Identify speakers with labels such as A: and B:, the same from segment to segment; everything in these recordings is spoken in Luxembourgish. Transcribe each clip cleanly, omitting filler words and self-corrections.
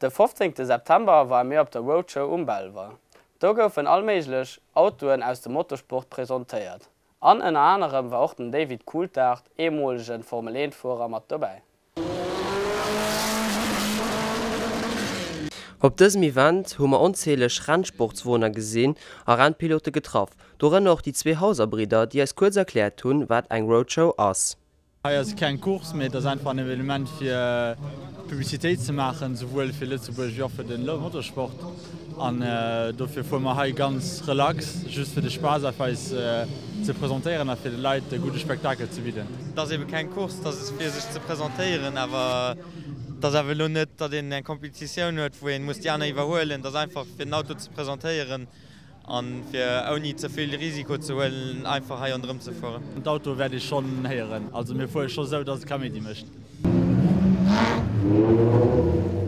A: De 15 September ware mir op der Roadshow um Belval. Do goufen all méiglech Autoen aus dem Motorsport presentéiert. An ënner anerem war och den David Coulthard, ehemolegen Formel 1 Fuerer mat dobäi.
B: Op dësem Event hu mer onzähleg Rennsportswoner gesinn a Rennpilote getraff, dorënner och déi zwee Hauser-Bridder, déi eis kuerz erkläert hunn, wat eng Roadshow ass.
C: Hei ass keng Course, mee et ass einfach en Evenement fir Publicitéit ze maachen, souwuel fir Lëtzebuerg wéi och fir den Motorsport. An dofir fuere mer hei ganz relax, just fir de Spaass a fir eis ze presentéieren a fir de Leit e gudde Spektakel ze bidden.
D: Et ass ebe keng Course, et ass fir sech ze presentéieren, awer et ass awer elo net, datt een eng Competitioun huet, wou een muss déi aner iwwerhuelen. Et ass einfach fir den Auto ze presentéieren An fir ouni ze vill Risiko ze huelen einfach hei ronderëm ze fueren.
C: D'Auto wäert ee schonn héieren. Also mir fuere scho sou, dass et Kaméidi mécht.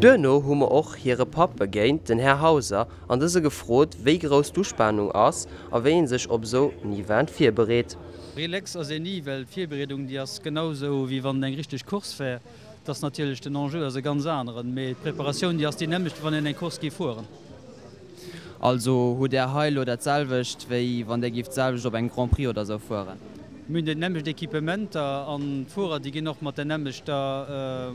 B: Duerno hu mer och hire Papp begéint, den Här Hauser, an dëse gefrot, wéi grouss d'Uspanung ass a wéi een sech op esou en Event virbereet.
E: Relax ass een ni, well d'Virbereedung déi ass genau esou wéi wann et eng richteg Course wär. Et ass natierlech den Enjeu ass e ganz aneren, mee d'Preparatioun déi ass déi nämmlecht wéi wann een eng Course géif fueren.
B: Also hutt Där hei elo dat selwecht, wéi wann Där gift d'selwecht op engem Grand Prix oder esou fueren?
E: Mir hunn déi nämmlecht Equipementer an d'Fuerer, déi ginn och mat der nämmlechter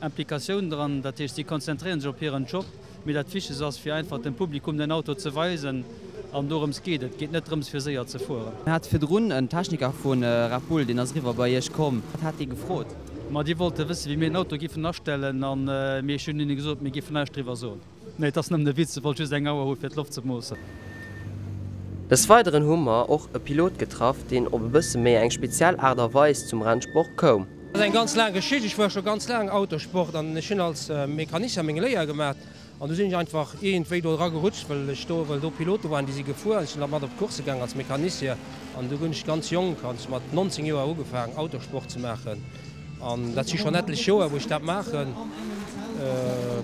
E: Implikatioun dran. Dat heescht, si konzentréiere sech op hiren Job. Mee dat Wichtegst ass, fir einfach dem Publikum den Auto ze weisen an dorëms geet et. Et geet net drëms, fir séier ze fueren.
B: Mir hate virdrun en Techniker vu Red Bull, deen ass eriwwer bei Iech komm. Wat hat dee gefrot?
E: Ma déi wollte wëssen, wéi mir den Auto giffen astellen an mee ech hunn hinne gesot, mir giffen näischt driwwer soen. Nee, et ass nëmmen e Witz, e wollt just eng Auer hu fir d'Loft ze moossen.
B: Des Weideren hu mer och e Pilot getraff, deen op e bësse méi eng speziell Aart a Weis zum Rennsport koum.
F: Dat ass eng ganz laang Geschicht. Ech fuere scho ganz laang Autosport an ech hunn als Mecanicien meng Léier gemaat an du sinn ech einfach iergendwéi do dra gerutscht, well ech do, well do Pilote waren, déi si gefuer an ech sinn da mat op d'Course gaang als Mecanicien an du hunn ech ganz jonk, also mat 19 Joer ugefaang Autosport ze maachen. An dat si schonn etlech Joer, wou ech dat maachen.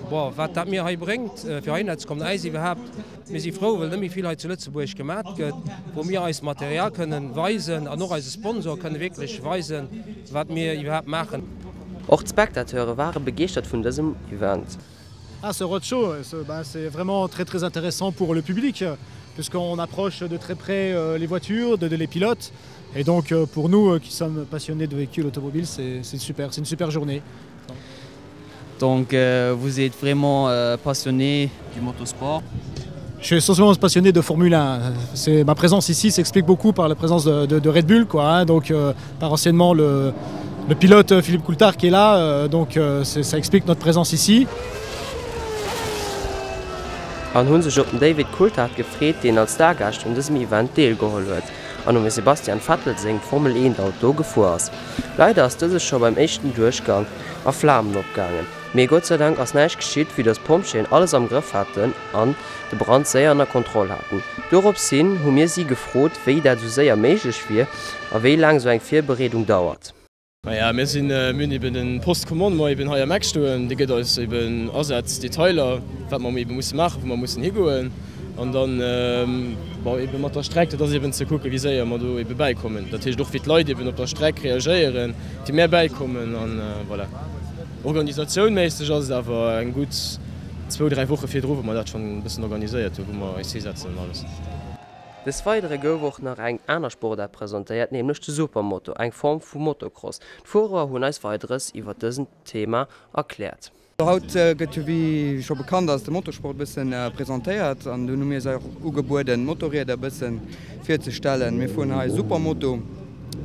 F: Bon, wat dat mir hei bréngt, fir heihinner ze kommen, äis iwwerhaapt, mir si frou, well net méi vill hei zu Lëtzebuerg gemat gëtt, wou mir eist Material kënnen weisen an och eise Sponsor kënnen wierklech weisen, wat mir iwwerhaapt maachen.
B: Och d'Spectateure ware begeeschtert vun dësem Event.
G: Ah ce roadshow, c'est vraiment très très intéressant pour le public puisqu'on approche de très près les voitures, de les pilotes et donc pour nous qui sommes passionnés de véhicules automobiles, c'est super, c'est une super journée.
B: Donc vous êtes vraiment passionné du motosport?
G: Je suis essentiellement passionné de Formule 1. C'est ma présence ici s'explique beaucoup par la présence de, de, de Red Bull quoi hein, donc euh, par anciennement le, le pilote Philippe Coulthard qui est là euh, donc euh, ça explique notre présence ici.
B: An hunn sech op den David Coulthard gefreet, deen als Stargast un dësem Event deelgeholl huet an um Sebastian Vettel sengem Formel 1 Auto gefuer ass. Leider ass dëse scho beim éischten Duerchgang a Flamen opgaangen, mee Gott sei Dank ass näischt geschitt, vue dass d'Pompjeeën alles am Grëff haten an de Brand séier ënner Kontroll haten. Dorops hin hu mir si gefrot, wéi dat esou séier méiglech wier a wéi laang esou eng Virbereedung dauert.
H: Maja, mir sinn, mir hunn eben den Poste Commandement eben hei am Eck stoen. Dee gëtt eis eben Asätz, Detailer, wat mer eben musse maachen, wou mer mussen higoen. An dann, bon, eben mat der Streck, dat ass eben ze kucken, wéi séier mer do eben bäikommen. Dat heescht och, wéi d'Leit eben op der Streck reagéieren, wéi mär bäikommen an voilà. Organisatiounméisseg ass et awer eng gutt zwou, dräi Woche virdru, wou mer dat schonn e bëssen organiséiert hunn, wou mer eis hisetzen an alles.
B: Des Weidere gouf och nach eng aner Sportaart presentéiert, nämlech de Supermoto, eng Form vu Motocross. D'Fuerer hunn eis Weideres iwwer dësen Thema erkläert.
I: Haut gëtt jo wéi scho bekannt ass de Motorsport e bëssen presentéiert an dunn hu mir eis och ugebueden d'Motorrieder e bëssen virzestellen. Mir fueren hei Supermoto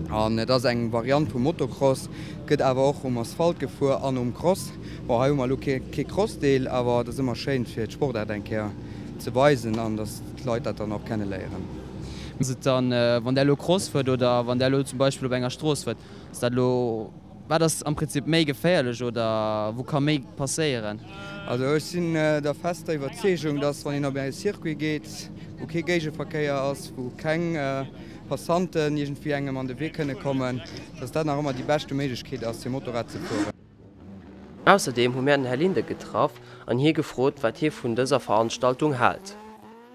I: an et ass eng Variant vum Motocross, gëtt awer och um Asphalt gefuer an um Cross. Bon hei hu mer elo kee Crossdeel awer et ass ëmmer schéin fir d'Sportaart eng Kéier ze weisen an dass d'Leit dat dann och kenne léieren.
B: Ass et dann, wann där elo Cross fuert oder wann där elo zum Beispill op enger Strooss fuert, ass dat elo, wat ass am Prinzip méi geféierlech oder wou ka méi passéieren?
I: Also ech sinn der fester Iwwerzeegung, dass wann een op e Circuit geet, wou kee Géigeverkéier ass, wou keng Passanten iergendwéi engem an de Wee kënne kommen, dass dat nach ëmmer déi beschte Méiglechkeet ass fir Motorrad ze fueren.
B: Ausserdeem hu mär den Här Linden getraff an hie gefrot, wat hie vun dëser Veranstaltung hält.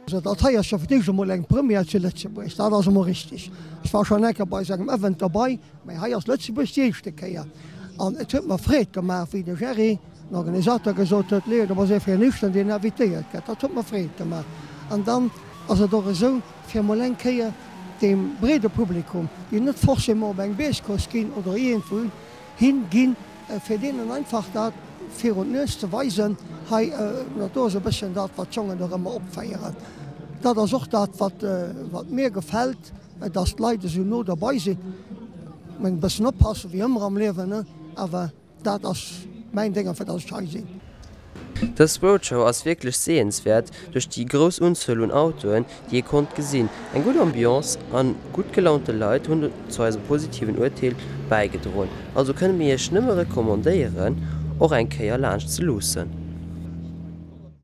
J: Also dat hei ass jo fir d'éischt emol eng Première zu Lëtzebuerg, dat ass emol richtig. Ech war schonn eng Kéier bei esou engem Event derbei, mä hei ass Lëtzebuerg déi éischte Kéier. An et huet mer Freed gemaach, wéi de Jerry. Den Organisateur gesot huet, Leo, du bass ee vun den éischten, deen invitéiert gëtt. Dat huet mer Freed gemaach. An dann ass et och esou, fir emol eng Kéier deem breede Publikum, déi net forcément op eng Beescourse ginn oder iergendwou hin ginn, fir deenen einfach dat virun d'Nues ze weisen, hei, dat do ass e bësschen dat, wat d'Jongen och ëmmer opféieren. Dat ass och dat, wat, wat mir gefält, dass d'Leit esou no derbei sinn. Ech mengen, e bëssen oppassen, wéi ëmmer am Liewen, ne, awer. Dat ass mäin Dénger, fir dass ech hei sinn.
B: Dës Roadshow ass wierklech sehenswäert duerch déi grouss Unzuel un Autoen, déi ee konnt gesinn. Eng gutt Ambiance an gutt gelaunte Leit hunn zu eisem positiven Urteel bäigedroen. Also kënne mir iech nëmme recommandéieren och eng Kéier laanscht ze luussen.